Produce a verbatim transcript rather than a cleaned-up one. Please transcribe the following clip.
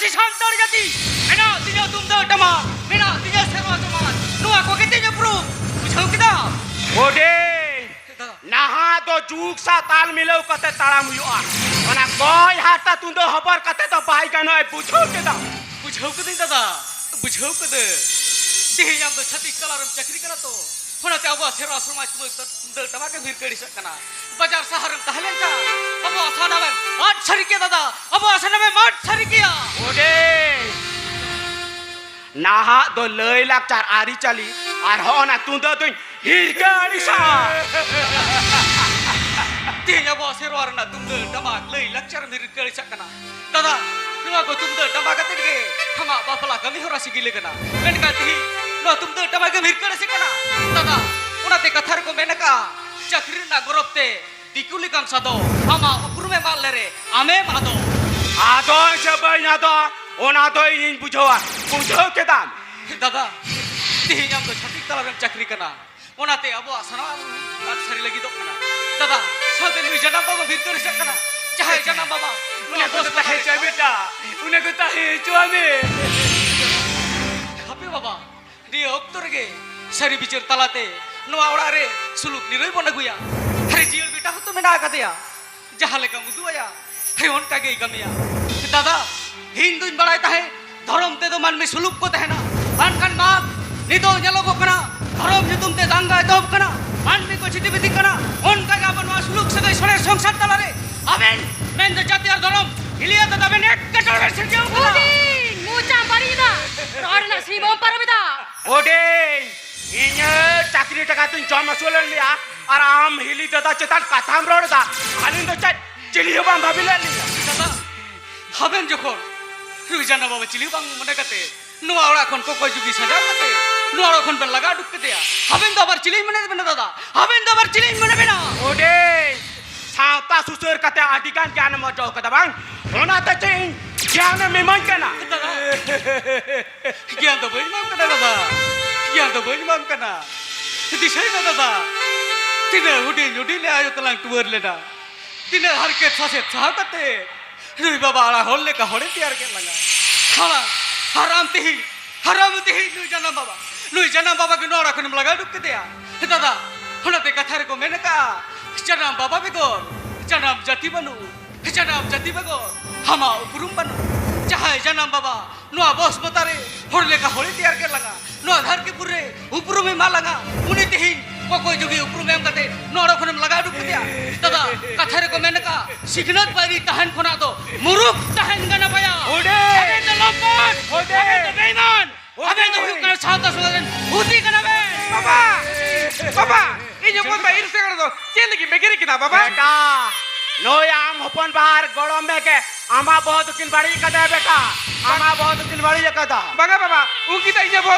ᱥᱟᱱᱛᱟᱲ ᱡᱟᱹᱛᱤ ᱢᱮᱱᱟᱜ ᱛᱤᱧᱟᱹ, ᱛᱩᱢᱫᱟᱹᱜ ᱴᱟᱢᱟᱠ ᱢᱮᱱᱟᱜ ᱛᱤᱧᱟᱹ, ᱥᱮᱨᱣᱟ ᱥᱚᱢᱟᱡᱽ, ᱱᱚᱣᱟ ᱠᱚᱜᱮ ᱛᱤᱧ ᱩᱯᱨᱩᱢ᱾ ᱵᱩᱡᱷᱟᱹᱣ ᱠᱮᱫᱟ? ᱵᱚᱰᱮ, ᱫᱟᱫᱟ᱾ ᱱᱟᱦᱟᱜ ᱫᱚ ᱡᱩᱜᱽ ᱥᱟᱶ ᱛᱟᱞ ᱢᱤᱞᱟᱹᱣ ᱠᱟᱛᱮ ᱛᱟᱲᱟᱢ ᱦᱩᱭᱩᱜᱼᱟ᱾ ᱚᱱᱟ ᱠᱚᱭ ᱦᱟᱨᱛᱟ ᱛᱩᱢᱫᱟᱹᱜ ᱦᱚᱵᱚᱨ ᱠᱟᱛᱮ ᱫᱚ ᱵᱟᱭ ᱜᱟᱱᱚᱜᱼᱟ, ᱵᱩᱡᱷᱟᱹᱣ ᱠᱮᱫᱟᱢ? ᱵᱩᱡᱷᱟᱹᱣ ᱠᱮᱫᱟᱹᱧ ᱫᱟᱫᱟ, ᱵᱩᱡᱷᱟᱹᱣ ᱠᱮᱫᱟᱹᱧ᱾ ᱛᱮᱦᱮᱧ ᱟᱢ ᱫᱚ ᱪᱷᱟᱹᱛᱤᱠ ᱛᱟᱞᱟᱨᱮᱢ ᱪᱟᱹᱠᱨᱤ ᱠᱟᱱᱟ ᱛᱚ, ᱚᱱᱟᱛᱮ ᱟᱵᱚᱣᱟᱜ ᱥᱮᱨᱣᱟ ᱥᱚᱢᱟᱡᱽ ᱛᱩᱢᱫᱟᱹᱜ ᱴᱟᱢᱟᱠ ᱮᱢ ᱦᱤᱨᱠᱟᱹ ᱟᱹᱲᱤᱥᱟᱜ ᱠᱟᱱᱟ᱾ ᱵᱟᱡᱟᱨ ᱥᱟᱦᱟᱨᱮᱢ ᱛᱟᱦᱮᱸ ᱞᱮᱱᱠᱷᱟᱱ ᱟᱵᱚᱣᱟᱜ ᱥᱟᱱᱟᱢᱮᱢ ᱟᱫ ᱥᱟᱹᱨᱤ ᱠᱮᱭᱟ ᱫᱟᱫᱟ, ᱟᱵᱚᱣᱟᱜ ᱥᱟᱱᱟᱢᱮᱢ ᱟᱫ ᱥᱟᱹᱨᱤ ᱠᱮᱭᱟ᱾ ᱚᱰᱮ, ᱱᱟᱦᱟᱜ ᱫᱚ ᱞᱟᱹᱭ ᱞᱟᱠᱪᱟᱨ ᱟᱹᱨᱤᱪᱟᱹᱞᱤ ᱟᱨ ᱦᱚᱸ ᱚᱱᱟ ᱛᱩᱢᱫᱟᱹᱜ ᱫᱚᱧ ᱦᱤᱨᱠᱟᱹ ᱟᱹᱲᱤᱥᱟ᱾ ᱛᱮᱦᱮᱧ ᱟᱵᱚᱣᱟᱜ ᱥᱮᱨᱣᱟ ᱨᱮᱱᱟᱜ ᱛᱩᱢᱫᱟᱹᱜ ᱴᱟᱢᱟᱠ ᱞᱟᱹᱭ ᱞᱟᱠᱪᱟᱨᱮᱢ ᱦᱤᱨᱠᱟᱹ ᱟᱹᱲᱤᱥᱟᱜ ᱠᱟᱱᱟ᱾ ᱫᱟᱫᱟ, ᱱᱚᱣᱟ ᱠᱚ ᱛᱩᱢᱫᱟᱹᱜ ᱴᱟᱢᱟᱠ ᱟᱛᱮᱫ ᱜᱮ ᱟᱢᱟᱜ ᱵᱟᱯᱞᱟ ᱠᱟᱹᱢᱤ ᱦᱚᱨᱟ ᱥᱤᱜᱤᱞ ᱟᱠᱟᱱᱟ᱾ ᱢᱮᱱᱠᱷᱟᱱ ᱛᱮᱦᱮᱧ ᱱᱚᱣᱟ ᱛᱩᱢᱫᱟᱹᱜ ᱴᱟᱢᱟᱠ ᱜᱮᱢ ᱦᱤᱨᱠᱟᱹ ᱟᱹᱲᱤᱥ ᱠᱟᱱᱟ᱾ ᱫᱟᱫᱟ, ᱚᱱᱟᱛᱮ ᱠᱟᱛᱷᱟ ᱨᱮᱠᱚ ᱢᱮᱱ ᱟᱠᱟᱫᱼᱟ, ᱪᱟᱹᱠᱨᱤ ᱨᱮᱱᱟᱜ ᱜᱚᱨᱚᱵᱽ ᱛᱮ ᱫᱤᱠᱩ ᱞᱮᱠᱟᱢ ᱥᱟᱫᱚ, ᱟᱢᱟᱜ ᱩᱯᱨᱩᱢᱮᱢ ᱟᱫ ᱞᱮᱨᱮ ᱟᱢᱮᱢ ᱟᱫᱚ᱾ ᱟᱫᱚ ᱥᱮ ᱵᱟᱹᱧ ᱟᱫᱚ, ᱚᱱᱟ ᱫᱚ ᱤᱧᱤᱧ ᱵᱩᱡᱷᱟᱹᱣᱟ᱾ ᱵᱩᱡᱷᱟᱹᱣ ᱠᱮᱫᱟᱢ? ᱫᱟᱫᱟ, ᱛᱮᱦᱮᱧ ᱟᱢ ᱫᱚ ᱪᱷᱟᱹᱛᱤᱠ ᱛᱟᱞᱟᱨᱮᱢ ᱪᱟᱹᱠᱨᱤ ᱠᱟᱱᱟ, ᱚᱱᱟᱛᱮ ᱟᱵᱚᱣᱟᱜ ᱥᱟᱱᱟᱢ ᱟᱫ ᱥᱟᱹᱨᱤ ᱞᱟᱹᱜᱤᱫᱚᱜ ᱠᱟᱱᱟ᱾ ᱫᱟᱫᱟ, ᱥᱟᱶᱛᱮ ᱱᱩᱭ ᱡᱟᱱᱟᱢ ᱵᱟᱵᱟ ᱵᱤᱨᱠᱟᱹ ᱨᱤᱥᱟᱜ ᱠᱟᱱᱟ, ᱡᱟᱦᱟᱸᱭ ᱡᱟᱱᱟᱢ ᱵᱟᱵᱟ ᱩᱱᱤ ᱱᱚᱣᱟ ᱠᱚ ᱫᱚᱥ ᱛᱟᱦᱮᱸ ᱵᱟᱦᱟ ᱦᱚᱪᱚᱭ ᱨᱮ ᱵᱮᱴᱟ, ᱩᱱᱤ ᱠᱚ ᱛᱟᱦᱮᱸ ᱦᱚᱪᱚᱣᱟᱜ ᱢᱮ᱾ ᱦᱟᱯᱮ ᱵᱟᱵᱟ, ᱱᱤᱭᱟᱹ ᱚᱠᱛᱚ ᱨᱮᱜᱮ ᱥᱟᱹᱨᱤ ᱵᱤᱪᱟᱹᱨ ᱛᱟᱞᱟᱛᱮ ᱱᱚᱣᱟ ᱚᱲᱟᱜ ᱨᱮ ᱥᱩᱞᱩᱠ ᱱᱤᱨᱟᱹᱭ ᱵᱚᱱ ᱟᱹᱜᱩᱭᱟ᱾ ᱟᱨᱮ ᱡᱤᱭᱟᱹᱲ ᱵᱮᱴᱟ ᱦᱚᱸᱛᱚ ᱢᱮᱱᱟᱜ ᱟᱠᱟᱫᱮᱭᱟ, ᱡᱟᱦᱟᱸ ᱞᱮᱠᱟᱢ ᱩᱫᱩᱜ ᱟᱭᱟ, ᱦᱮᱸ, ᱚᱱᱠᱟ ᱜᱮᱭ ᱠᱟᱹᱢᱤᱭᱟ᱾ ᱫᱟᱫᱟ, ᱤᱧ ᱫᱩᱧ ᱵᱟᱲᱟᱭ ᱛᱟᱦᱮᱸᱫ ᱫᱷᱚᱨᱚᱢ ᱛᱮᱫᱚ ᱢᱟᱹᱱᱢᱤ ᱥᱩᱞᱩᱠ ᱠᱚ ᱛᱟᱦᱮᱱᱟ, ᱢᱮᱱᱠᱷᱟᱱ ᱵᱟᱝ, ᱱᱤᱛᱚᱜ ᱧᱮᱞᱚᱜᱚᱜ ᱠᱟᱱᱟ ᱫᱷᱚᱨᱚᱢ ᱧᱩᱛᱩᱢ ᱛᱮ ᱫᱟᱝᱜᱟ ᱮᱛᱚᱦᱚᱵ ᱠᱟᱱᱟ, ᱢᱟᱹᱱᱢᱤ ᱠᱚ ᱪᱷᱤᱛᱤ ᱵᱤᱛᱤᱜ ᱠᱟᱱᱟ᱾ ᱚᱱᱠᱟ ᱜᱮ ᱟᱵᱚ ᱱᱚᱣᱟ ᱥᱩᱞᱩᱠ ᱥᱟᱹᱜᱟᱹᱭ ᱥᱚᱨᱮᱥ ᱥᱚᱝᱥᱟᱨ ᱛᱟᱞᱟᱨᱮ ᱟᱵᱮᱱ ᱢᱮᱱᱫᱚ ᱡᱟᱹᱛᱤ ᱟᱨ ᱫᱷᱚᱨᱚᱢ ᱦᱤᱞᱤᱭᱟᱹ ᱫᱚ ᱛᱟᱵᱮᱱ ᱮᱴᱠᱮᱴᱚᱬᱮ ᱨᱮ ᱥᱤᱨᱡᱟᱹᱣ ᱠᱟᱱᱟ᱾ ᱦᱩᱰᱤᱧ ᱢᱚᱪᱟᱢ ᱵᱟᱹᱲᱤᱡ ᱮᱫᱟ, ᱨᱚᱲ ᱨᱮᱱᱟᱜ ᱥᱤᱢᱟᱹᱢ ᱯᱟᱨᱚᱢ ᱮᱫᱟ᱾ ᱦᱩᱰᱤᱧ, ᱤᱧᱟᱹᱜ ᱪᱟᱹᱠᱨᱤ ᱴᱟᱠᱟ ᱛᱤᱧ ᱡᱚᱢ ᱟᱹᱥᱩᱞᱮᱱ ᱞᱮᱭᱟ, ᱟᱨ ᱟᱢ ᱦᱤᱞᱤ ᱫᱟᱫᱟ ᱪᱮᱛᱟᱱ ᱠᱟᱛᱷᱟᱢ ᱨᱚᱲ ᱮᱫᱟ᱾ ᱟᱹᱞᱤᱧ ᱫᱚ ᱪᱮᱫ ᱪᱤᱞᱤ ᱦᱚᱸ ᱵᱟᱢ ᱵᱷᱟᱹᱵᱤ ᱞᱮᱫ ᱞᱤᱧᱟ᱾ ᱫᱟᱫᱟ, ᱟᱵᱮᱱ ᱡᱚᱠᱷᱚᱱ ᱨᱩᱭ ᱡᱟᱱᱟ ᱵᱟᱵᱟ ᱪᱤᱞᱤ ᱦᱚᱸ ᱵᱟᱝ ᱢᱚᱱᱮ ᱠᱟᱛᱮ ᱱᱚᱣᱟ ᱚᱲᱟᱜ ᱠᱷᱚᱱ ᱠᱚᱠᱚᱭ ᱡᱩᱜᱤ ᱥᱟᱡᱟᱣ ᱠᱟᱛᱮ ᱱᱚᱣᱟ ᱚᱲᱟᱜ ᱠᱷᱚᱱ ᱵᱮᱱ ᱞᱟᱜᱟ ᱩᱰᱩᱠ ᱠᱮᱫᱮᱭᱟ, ᱟᱵᱮᱱ ᱫᱚ ᱟᱵᱟᱨ ᱪᱤᱞᱤᱧ ᱢᱚᱱᱮ ᱵᱮᱱᱟ ᱫᱟᱫᱟ? ᱟᱵᱮᱱ ᱫᱚ ᱟᱵᱟᱨ ᱪᱤᱞᱤᱧ ᱢᱚᱱᱮ ᱵᱮᱱᱟ? ᱚᱰᱮ, ᱥᱟᱶᱛᱟ ᱥᱩᱥᱟᱹᱨ ᱠᱟᱛᱮ ᱟᱹᱰᱤ ᱜᱟᱱ ᱜᱮᱭᱟᱱᱮᱢ ᱚᱨᱡᱚ ᱠᱟᱫᱟ ᱵᱟᱝ? ᱚᱱᱟᱛᱮ ᱪᱮᱫ ᱤᱧ ᱜᱮᱭᱟᱱᱮᱢ ᱤᱢᱟᱹᱧ ᱠᱟᱱᱟ? ᱫᱟᱫᱟ, ᱜᱮᱭᱟᱱ ᱫᱚ ᱵᱟᱹᱧ ᱮᱢᱟᱢ ᱠᱟᱱᱟ ᱫᱟᱫᱟ, ᱜᱮᱭᱟᱱ ᱫᱚ ᱵᱟᱹᱧ ᱮᱢᱟᱢ ᱠᱟᱱᱟ᱾ ᱫᱤᱥᱟᱹᱭ ᱢᱮ ᱫᱟᱫᱟ, ᱛᱤᱱᱟᱹᱜ ᱦᱩᱰᱤᱧ ᱦᱩᱰᱤᱧ ᱞᱮ ᱟᱭᱳ ᱛᱟᱞᱟᱝ ᱴᱩᱣᱟᱹᱨ ᱞᱮᱱᱟ, ᱛᱤᱱᱟᱹᱜ ᱦᱟᱨᱠᱮᱛ ᱥᱟᱥᱮᱛ ᱥᱟᱦᱟᱣ ᱠᱟᱛᱮ ᱱᱩᱭ ᱵᱟᱵᱟ ᱟᱲᱟ ᱦᱚᱲ ᱞᱮᱠᱟ ᱦᱚᱲᱮ ᱛᱮᱭᱟᱨ ᱠᱮᱫ ᱞᱟᱝᱟ᱾ ᱦᱟᱲᱟᱢ, ᱦᱟᱨᱟᱢ ᱛᱮᱦᱮᱧ, ᱦᱟᱨᱟᱢ ᱛᱮᱦᱮᱧ ᱱᱩᱭ ᱡᱟᱱᱟᱢ ᱵᱟᱵᱟ, ᱱᱩᱭ ᱡᱟᱱᱟᱢ ᱵᱟᱵᱟ ᱜᱮ ᱱᱚᱣᱟ ᱚᱲᱟᱜ ᱠᱷᱚᱱᱮᱢ ᱞᱟᱜᱟ ᱩᱰᱩᱠ ᱠᱮᱫᱮᱭᱟ᱾ ᱫᱟᱫᱟ, ᱚᱱᱟᱛᱮ ᱠᱟᱛᱷᱟ ᱨᱮᱠᱚ ᱢᱮᱱ ᱟᱠᱟᱜᱼᱟ, ᱡᱟᱱᱟᱢ ᱵᱟᱵᱟ ᱵᱮᱜᱚᱨ ᱡᱟᱱᱟᱢ ᱡᱟᱹᱛᱤ ᱵᱟᱹᱱᱩᱜ, ᱡᱟᱱᱟᱢ ᱡᱟᱹᱛᱤ ᱵᱮᱜᱚᱨ ᱟᱢᱟᱜ ᱩᱯᱨᱩᱢ ᱵᱟᱹᱱᱩᱜ᱾ ᱡᱟᱦᱟᱸᱭ ᱡᱟᱱᱟᱢ ᱵᱟᱵᱟ ᱱᱚᱣᱟ ᱵᱚᱥ ᱵᱚᱛᱟ ᱨᱮ ᱦᱚᱲ ᱞᱮᱠᱟ ᱦᱚᱲᱮ ᱛᱮᱭᱟᱨ ᱠᱮᱫ ᱞᱟᱝᱟ, ᱱᱚᱣᱟ ᱫᱷᱟᱹᱨᱛᱤᱯᱩᱨ ᱨᱮ ᱩᱯᱨᱩᱢᱮ ᱮᱢᱟ ᱞᱟᱝᱟ, ᱩᱱᱤ ᱛᱮᱦᱮᱧ ᱠᱚᱠᱚᱭ ᱡᱩᱜᱤ ᱩᱯᱨᱩᱢᱮ ᱮᱢ ᱠᱟᱛᱮ ᱱᱚᱣᱟ ᱚᱲᱟᱜ ᱠᱷᱚᱱᱮᱢ ᱞᱟᱜᱟ ᱩᱰᱩᱠ ᱠᱮᱫᱮᱭᱟ᱾ ᱫᱟᱫᱟ, ᱠᱟᱛᱷᱟ ᱨᱮᱠᱚ ᱢᱮᱱ ᱟᱠᱟᱫᱼᱟ, ᱥᱤᱠᱷᱱᱟᱹᱛ ᱵᱟᱹᱭᱨᱤ ᱛᱟᱦᱮᱱ ᱠᱷᱚᱱᱟᱜ ᱫᱚ ᱢᱩᱨᱩᱠᱷ ᱛᱟᱦᱮᱱ ᱜᱮ ᱱᱟᱯᱟᱭᱟ᱾ ᱦᱩᱰᱤᱧ! ᱟᱵᱮᱱ ᱫᱚ ᱞᱚᱢᱯᱚᱴ! ᱦᱩᱰᱤᱧ! ᱟᱵᱮᱱ ᱫᱚ ᱵᱮᱭᱤᱢᱟᱱ! ᱦᱩᱰᱤᱧ! ᱟᱵᱮᱱ ᱫᱚ ᱦᱩᱭᱩᱜ ᱠᱟᱱᱟ ᱥᱟᱶᱛᱟ ᱥᱚᱢᱟᱡᱽ ᱨᱮᱱ ᱦᱩᱫᱤ ᱠᱟᱱᱟ ᱵᱮᱱ! ᱵᱟᱵᱟ! ᱵᱟᱵᱟ! ᱤᱧ ᱦᱚᱯᱚᱱ ᱵᱟ ᱤᱨᱩ ᱥᱮᱸᱜᱮᱞ ᱫᱚ ᱪᱮᱫ ᱞᱟᱹᱜᱤᱫ ᱵᱮᱜᱮᱨᱮ ᱠᱟᱱᱟ, ᱵᱟᱵᱟ? ᱵᱮᱴᱟ, ᱱᱩᱭ ᱟᱢ ᱦᱚᱯᱚᱱ ᱵᱟᱦᱟᱨ ᱜᱚᱲᱚᱢ ᱢᱮ ᱜᱮ ᱟᱢᱟᱜ ᱵᱚᱦᱚᱜ ᱫᱚᱠᱤᱱ ᱵᱟᱹᱲᱤᱡ ᱟᱠᱟᱫᱟ, ᱵᱮᱴᱟ᱾ ᱟᱢᱟᱜ ᱵᱚᱦᱚᱜ ᱫᱚᱠᱤᱱ ᱵᱟᱹᱲᱤᱡ ᱟᱠᱟᱫᱟ᱾ ᱵᱟᱝᱟ, ᱵᱟᱵᱟ, ᱩᱱᱠᱤᱱ ᱫᱚ ᱤᱧᱟᱹᱜ ᱵᱚᱦᱚᱜ